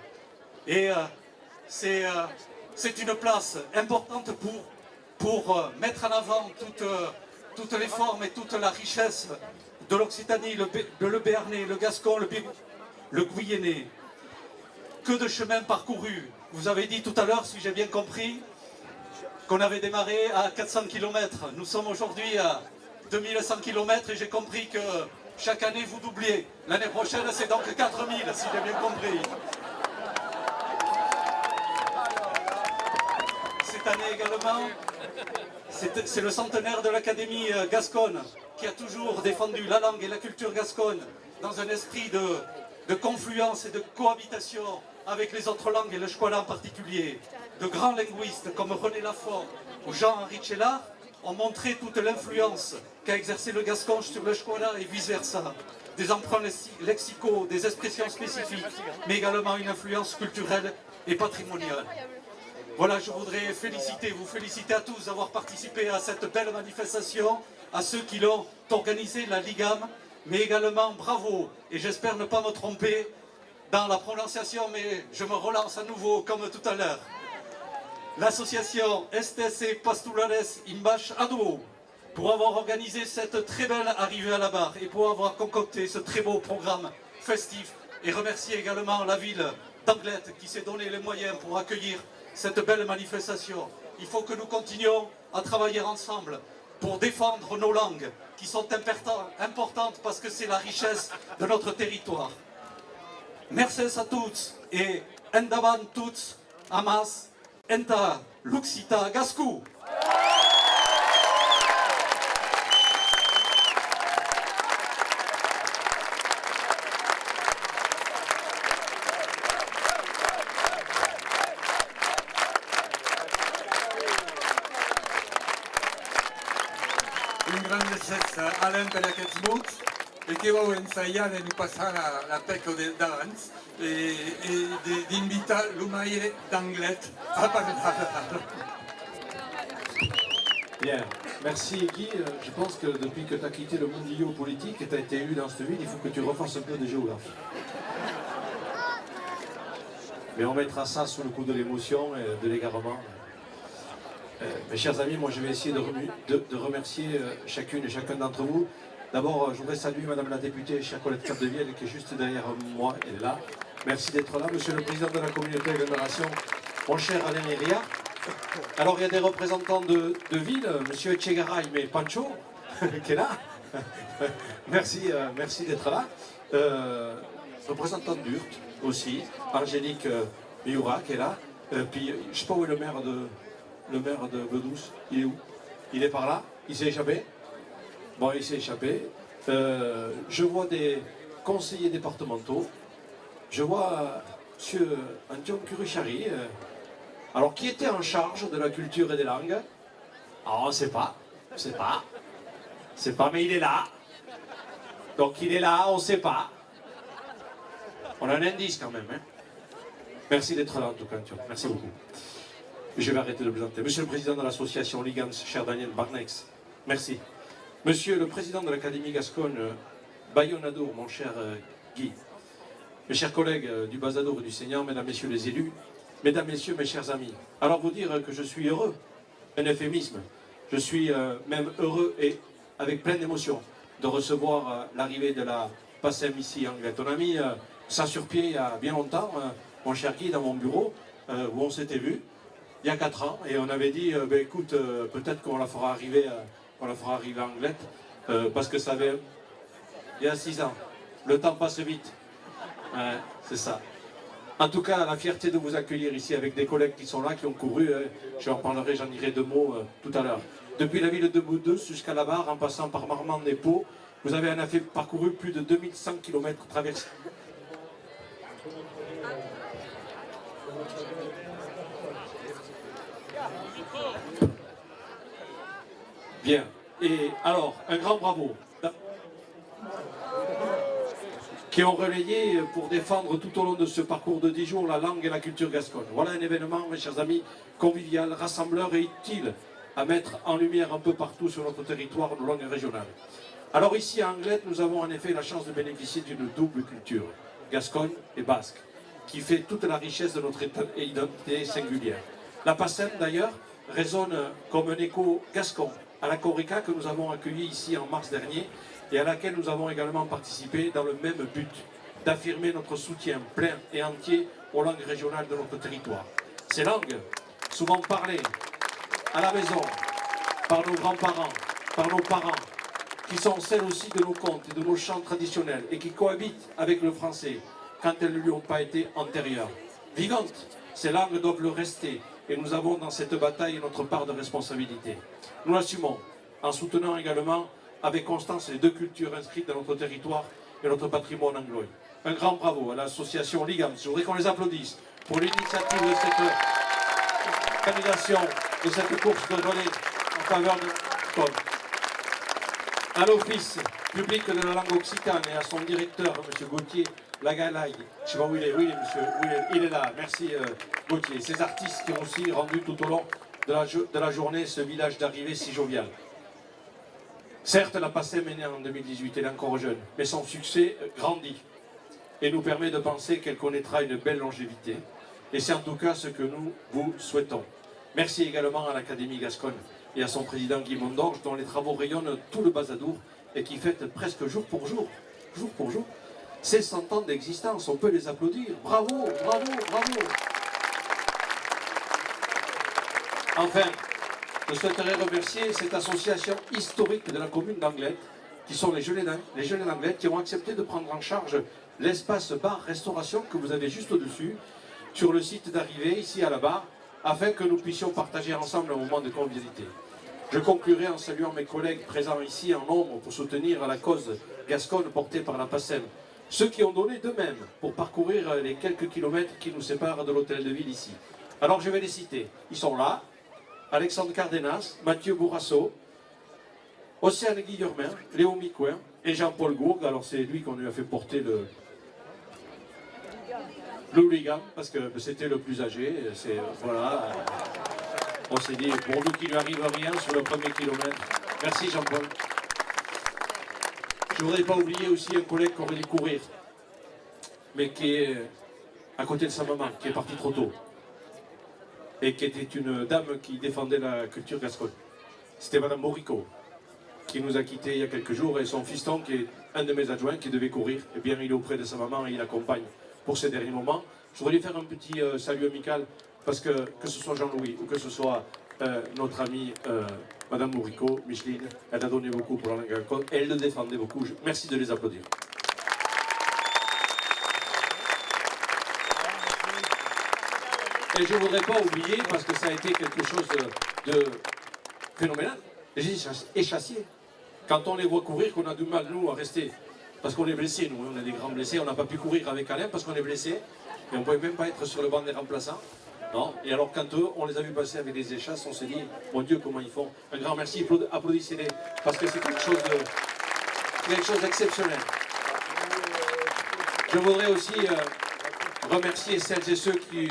Et, euh, c'est, euh, c'est une place importante pour, pour, euh, mettre en avant toutes, euh, toutes les formes et toute la richesse de l'Occitanie, le bé-, le, le béarnais, le gascon, le bi-, le guyanais. Que de chemin parcouru. Vous avez dit tout à l'heure, si j'ai bien compris, qu'on avait démarré à quatre cents kilomètres. Nous sommes aujourd'hui à deux mille cent kilomètres et j'ai compris que chaque année vous doubliez. L'année prochaine, c'est donc quatre mille, si j'ai bien compris. Cette année également, c'est, c'est le centenaire de l'Académie, euh, gasconne, qui a toujours défendu la langue et la culture gasconne dans un esprit de, de confluence et de cohabitation avec les autres langues, et l'escola en particulier. De grands linguistes comme René Lafont ou Jean-Henri Tschellart ont montré toute l'influence qu'a exercée le gascon sur l'escola et vice-versa. Des emprunts lexi-, lexicaux, des expressions spécifiques, mais également une influence culturelle et patrimoniale. Voilà, je voudrais féliciter, vous féliciter à tous d'avoir participé à cette belle manifestation, à ceux qui l'ont organisée, la Ligam, mais également bravo, et j'espère ne pas me tromper, dans la prononciation, mais je me relance à nouveau comme tout à l'heure. L'association S T C Pastorales Imbash Ado pour avoir organisé cette très belle arrivée à la barre et pour avoir concocté ce très beau programme festif et remercier également la ville d'Anglet qui s'est donné les moyens pour accueillir cette belle manifestation. Il faut que nous continuions à travailler ensemble pour défendre nos langues qui sont impertan-, importantes parce que c'est la richesse de notre territoire. Mercés a tots e endavant tots amassa entà l'occitan gascon! Un grand mercés, Alain, per aquests mots, e que vau ensajar de nos passar la, la pèca de, d'abans e, e de, d'invitar lo maire d'Anglet a parlar. Bien, merci Guy. Euh, je pense que depuis que tu as quitté le mundillo politique et tu as été élu dans cette ville, il faut que tu refasses un peu de géographie. Mais on mettra ça sous le coup de l'émotion et de l'égarement. Euh, mes chers amis, moi je vais essayer de remu-, de, de remercier, euh, chacune et chacun d'entre vous. D'abord, euh, je voudrais saluer Madame la députée, chère Colette Capdevielle, qui est juste derrière moi, elle est là. Merci d'être là. Monsieur le Président de la Communauté d'agglomération, mon cher Alain Iriart. Alors, il y a des représentants de, de ville, euh, Monsieur Etchegaray, mais Pancho, qui est là. Merci, euh, merci d'être là. Euh, représentant d'Urt aussi, Angélique, euh, Miura, qui est là. Euh, puis, je sais pas où est le maire de, le maire de Bedous. Il est où ? Il est par là ? Il s'est échappé ? Bon, il s'est échappé. Euh, je vois des conseillers départementaux. Je vois, euh, monsieur Antion Kurushari, euh, alors, qui était en charge de la culture et des langues. Ah, on sait pas. On sait pas. On sait pas, mais il est là. Donc, il est là, on sait pas. On a un indice quand même, hein. Merci d'être là, en tout cas, Antion. Merci beaucoup. Je vais arrêter de plaisanter. Monsieur le Président de l'association Ligams, cher Daniel Barnex, merci. Monsieur le Président de l'Académie Gasconne, euh, Bayonne Adour, mon cher, euh, Guy. Mes chers collègues, euh, du Bas-Adour et du Seigneur, Mesdames, Messieurs les élus, Mesdames, Messieurs, mes chers amis, alors vous dire que je suis heureux, un euphémisme, je suis, euh, même heureux et avec plein d'émotion de recevoir, euh, l'arrivée de la Passem ici en Anglet. On a mis, euh, ça sur pied il y a bien longtemps, euh, mon cher Guy, dans mon bureau, euh, où on s'était vu. il y a quatre ans, et on avait dit, euh, ben, écoute, euh, peut-être qu'on la fera arriver, euh, on la fera arriver à Anglet, euh, parce que ça avait, il y a six ans. Le temps passe vite. Ouais, c'est ça. En tout cas, la fierté de vous accueillir ici avec des collègues qui sont là, qui ont couru, hein. Je en parlerai, j'en dirai deux mots, euh, tout à l'heure. Depuis la ville de Bordeaux jusqu'à la Barre, en passant par Marmande et Pau, vous avez en effet parcouru plus de deux mille cent kilomètres traversés. Bien. Et alors, un grand bravo. Qui ont relayé pour défendre tout au long de ce parcours de dix jours la langue et la culture gasconne. Voilà un événement, mes chers amis, convivial, rassembleur et utile à mettre en lumière un peu partout sur notre territoire nos langues régionales. Alors ici à Anglet, nous avons en effet la chance de bénéficier d'une double culture, gasconne et basque, qui fait toute la richesse de notre éta-, identité singulière. La Passem, d'ailleurs, résonne comme un écho gascon à la Korrika que nous avons accueillie ici en mars dernier et à laquelle nous avons également participé dans le même but, d'affirmer notre soutien plein et entier aux langues régionales de notre territoire. Ces langues, souvent parlées à la maison par nos grands-parents, par nos parents, qui sont celles aussi de nos contes et de nos chants traditionnels et qui cohabitent avec le français quand elles ne lui ont pas été antérieures. Vivantes, ces langues doivent le rester et nous avons dans cette bataille notre part de responsabilité. Nous l'assumons en soutenant également avec constance les deux cultures inscrites dans notre territoire et notre patrimoine anglois. Un grand bravo à l'association Ligams. Je voudrais qu'on les applaudisse pour l'initiative de cette organisation de cette course de relais en faveur de Tom. À l'Office public de la langue occitane et à son directeur, monsieur Gauthier Lagalai. Je sais pas où il est. Oui, monsieur, oui, il est là. Merci, euh, Gauthier. Ces artistes qui ont aussi rendu tout au long de la jo-, de la journée ce village d'arrivée si jovial. Certes, la Passem est née en deux mille dix-huit, elle est encore jeune, mais son succès, euh, grandit et nous permet de penser qu'elle connaîtra une belle longévité. Et c'est en tout cas ce que nous vous souhaitons. Merci également à l'Académie gasconne et à son président Guy Mondorge, dont les travaux rayonnent tout le Bas-Adour et qui fête presque jour pour jour, jour pour jour, ses cent ans d'existence. On peut les applaudir. Bravo, bravo, bravo. Enfin, je souhaiterais remercier cette association historique de la commune d'Anglet, qui sont les Gelées d'An-, les Gelées d'Anglet, qui ont accepté de prendre en charge l'espace bar-restauration que vous avez juste au-dessus, sur le site d'arrivée, ici à la barre, afin que nous puissions partager ensemble un moment de convivialité. Je conclurai en saluant mes collègues présents ici en nombre pour soutenir la cause gasconne portée par la Passem, ceux qui ont donné d'eux-mêmes pour parcourir les quelques kilomètres qui nous séparent de l'hôtel de ville ici. Alors je vais les citer. Ils sont là, Alexandre Cardenas, Mathieu Bourrasso, Océane Guillermin, Léo Micoin et Jean-Paul Gourgue. Alors c'est lui qu'on lui a fait porter le, le hooligan parce que c'était le plus âgé. C'est, euh, voilà, euh, on s'est dit, pourvu qu'il lui arrive rien sur le premier kilomètre. Merci Jean-Paul. Je voudrais pas oublier aussi un collègue qui aurait dû courir, mais qui est à côté de sa maman, qui est partie trop tôt, et qui était une dame qui défendait la culture gasconne. C'était Madame Morico, qui nous a quittés il y a quelques jours, et son fiston, qui est un de mes adjoints, qui devait courir, eh bien, il est auprès de sa maman et il l'accompagne pour ces derniers moments. Je voudrais lui faire un petit, euh, salut amical, parce que, que ce soit Jean-Louis ou que ce soit, euh, notre amie, euh, Madame Morico, Micheline, elle a donné beaucoup pour la langue gasconne, et elle le défendait beaucoup. Je, merci de les applaudir. Et je voudrais pas oublier, parce que ça a été quelque chose de, de phénoménal, les échassiers. Quand on les voit courir, qu'on a du mal, nous, à rester. Parce qu'on est blessés, nous, hein, on est des grands blessés, on n'a pas pu courir avec Alain parce qu'on est blessés. Et on ne pouvait même pas être sur le banc des remplaçants. Non. Et alors, quand eux, on les a vus passer avec des échasses, on s'est dit, mon Dieu, comment ils font. Un grand merci, applaud-, applaudissez-les, parce que c'est quelque chose de, quelque chose d'exceptionnel. Je voudrais aussi, euh, remercier celles et ceux qui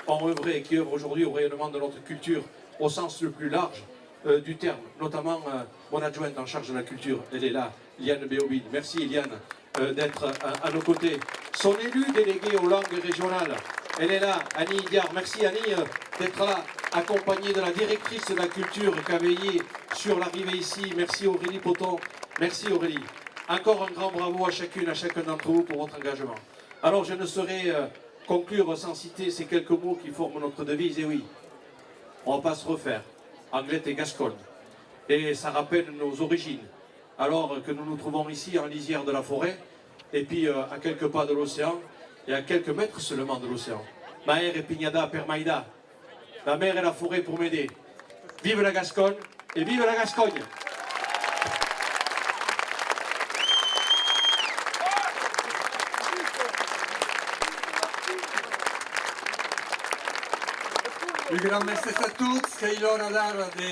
ont œuvré et qui œuvrent aujourd'hui au rayonnement de notre culture au sens le plus large, euh, du terme, notamment, euh, mon adjointe en charge de la culture, elle est là, Liane Béaubin. Merci Liane, euh, d'être à, à nos côtés. Son élue déléguée aux langues régionales, elle est là, Annie Idiard. Merci Annie, euh, d'être là, accompagnée de la directrice de la culture qui a veillé sur l'arrivée ici. Merci Aurélie Poton. Merci Aurélie. Encore un grand bravo à chacune, à chacun d'entre vous pour votre engagement. Alors je ne saurais, euh, conclure sans citer ces quelques mots qui forment notre devise. Et oui, On va pas se refaire. Anglais et gascon. Et ça rappelle nos origines. Alors que nous nous trouvons ici en lisière de la forêt, et puis, euh, à quelques pas de l'océan, et à quelques mètres seulement de l'océan. Mar e pinhada per m'aidar. La mer et la forêt pour m'aider. Vive la Gascogne et vive la Gascogne ! Un grand mercés a tots, qu'ei l'ora d'ara de,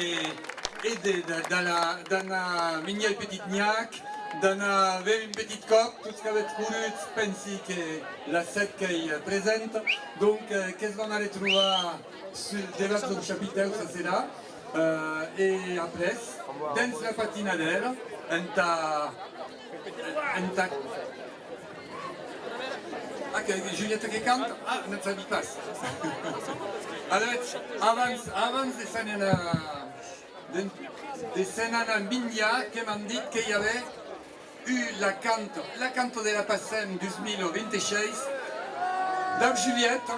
e de, de, d'anar, d'anar minjar un petit nhac, d'anar béver un petit còp, tots qu'avetz corrut, pensi que la set qu'ei presenta, donc, eh, que's vam arretrobar su, debàs deu chapitèu, ça serà, eh, e après, dens la patinadèra, entà, entà Ah, que Juliette que canta? Ah, ne'n sabi pas. Alavetz, abans, abans de se n'anar, de, de se n'anar minjar, que m'an dit que i avè u-, la canta, la canta de la Passem dos mil vint-e-sheis, dab Juliette.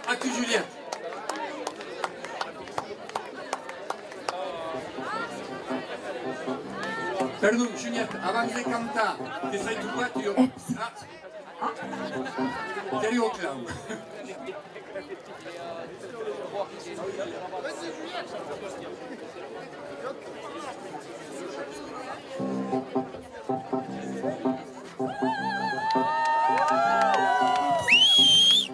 A tu, Juliette. Perdon, Juliette, abans de cantar, que sai trobat jo. Ah. Qu'èri au clau.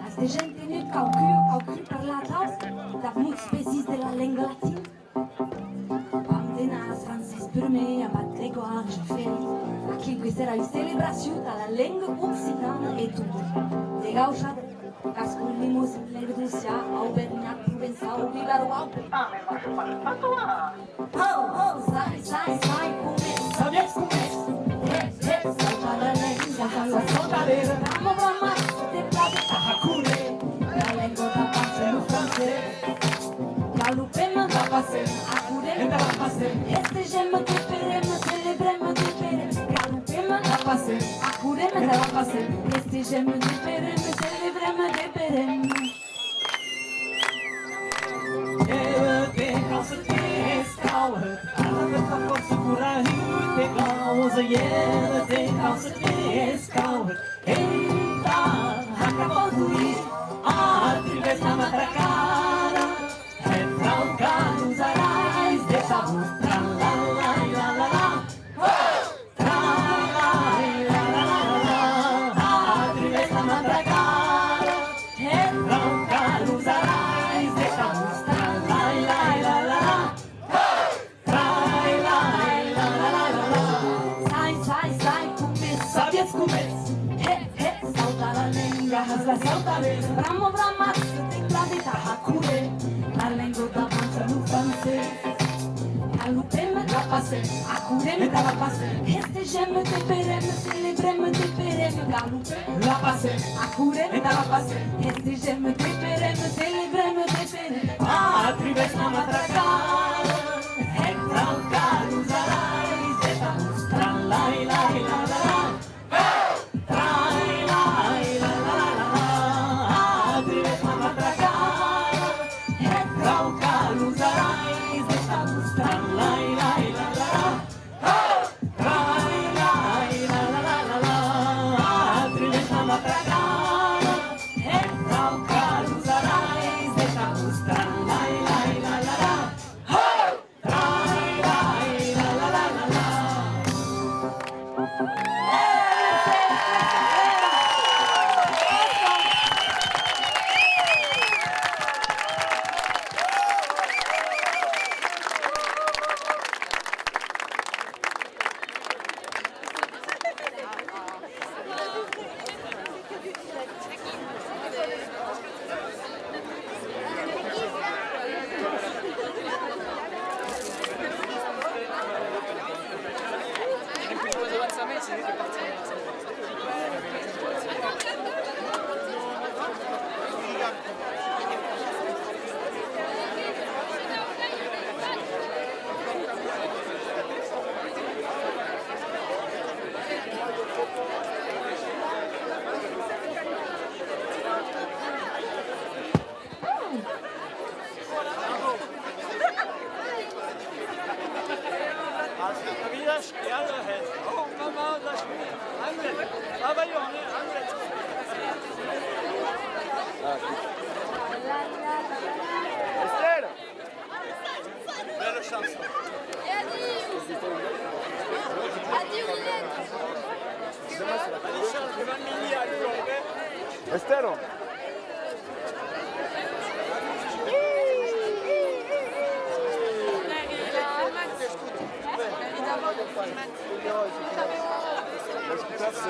As dejà entenut quauqu'un, quauqu'un parlar atau dab mots espècis de la lenga latina? Vam denar as francés, purmèr, abat Grégoire Juffèri, aquiu que serà ua celebracion tà la lenga occitana e tot. De gauchada, gascon, lemosin, lengadocian, auvernhat, provençau, vilaroau. Ah, mais moi je parle patois. Ho, ho, sai, sai, sai com es. Sabiatz com es? He, he, sauta la lenga, la sauta l'era. Bramo, bramo, te plate, taha, cure. La lenga d'avança lo francés. Galopem, la Passem, acurem, la Passem. Hestejam, te perem, celebrem, te perem. Galopem, la Passem, acurem, la Passem. Hestejam, te perem, celebrem, te perem. Ela tem calça de três, cala, ela tá com força, coragem, muito igual. E ela tem calça de três, cala, eita, acabou de ir, atrevés na matracada, é traucar nos arais de tabu, tra la la la la la. Sai, sai, sai com es. Sabiatz com es? He, he, sauta la lenga, has la sauta ben. Bramo, bramatz, te plate, taha, cure. La lenga d'avança lo francés. Galopem, la Passem, acurem, la Passem. Hestejam, te perem, celebrem, te perem. Galopem, la Passem, acurem, la Passem. Hestejam, te perem, celebrem, te perem. Atrevés na matracada, e traucar los arais de tabús. Tra lai lai la la la. Ho! Esther! Bèla chançon. E adiu! Adiu, Lilèna! Esther! Escotatz, eh,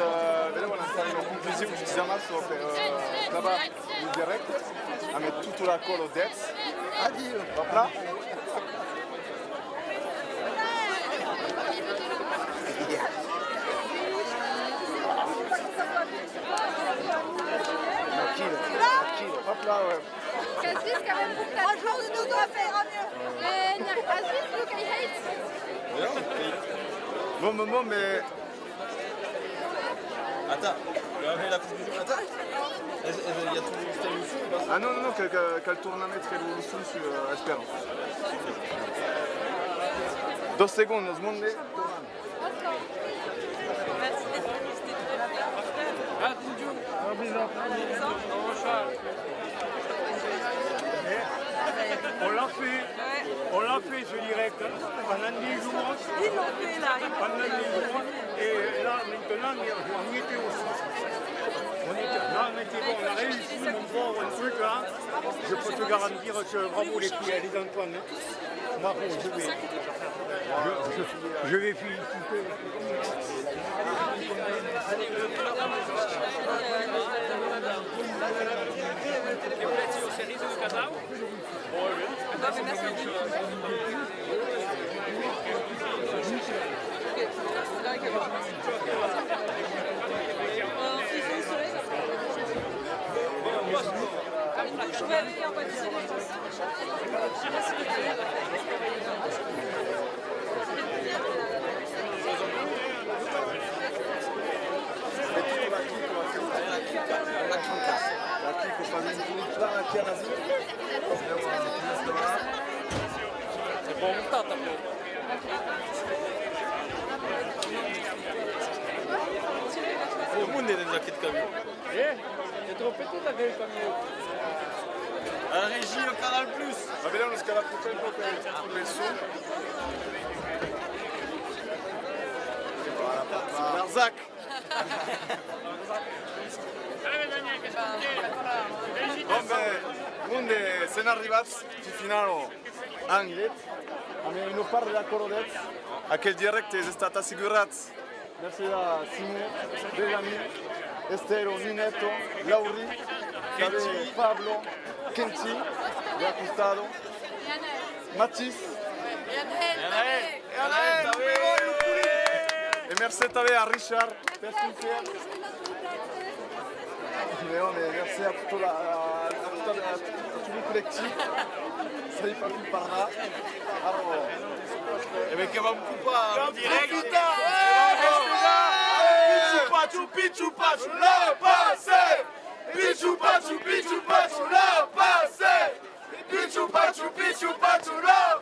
benlèu anam far una conclusion justament sus, eh, acabar lo dirècte, amb tota la còla dètz. Adiu! Va plan? Tranquille, tranquille. Hop là, ouais. Qu'as vist qu'avem portat... Franchement, nous devons faire mieux. Eh, n'as vist lo qu'ai hèit? Bon, bon, bon, mais... Attends, tu as fait la conclusion. Attends. Est-ce, est-ce, il y a toujours le son ou pas? Ah non, non, non, cal, cal, cal tornar metre lo son sus, eh, Esperança. Dos segondas, monde. On l'a fait, on l'a fait ce direct, hein, pendant dix jours. Ils l'ont fait là. Pendant dix jours. Et là, maintenant, on y était aussi. On était, là, on était bon, on a réussi, mon pauvre, un truc là. Je peux te garantir que bravo les filles, les Antoine, hein. Bravo, je vais, je, je, je vais féliciter. Lo monde es dins aquel camion. Eh? Es tròp petit aquel camion. A la regia, Canal Plus. A veire, nos cal aprochar un pauc pel son. Barzac. Bon, ben, monde, sèm arribats, fin finala, a Anglet, amb una part de la còla dètz. Aquel dirècte es estat assegurat. Mercés a Simon, Benjamin, Estero, Ninetto, Lauri, tanben Pablo, Kenchi, de la costada, Mathis. E Anael tanben. E mercés tanben a Richard per son ser. Mès òme, mercés a tota la, a tota la, a tot lo collectiu. Sai pas qui parlar. Ara, e ben que vam copar lo dirècte. Pichu pachu, pichu pachu, la passe! Pichu pachu, pichu pachu, la passe! Pichu pachu, pichu pachu, la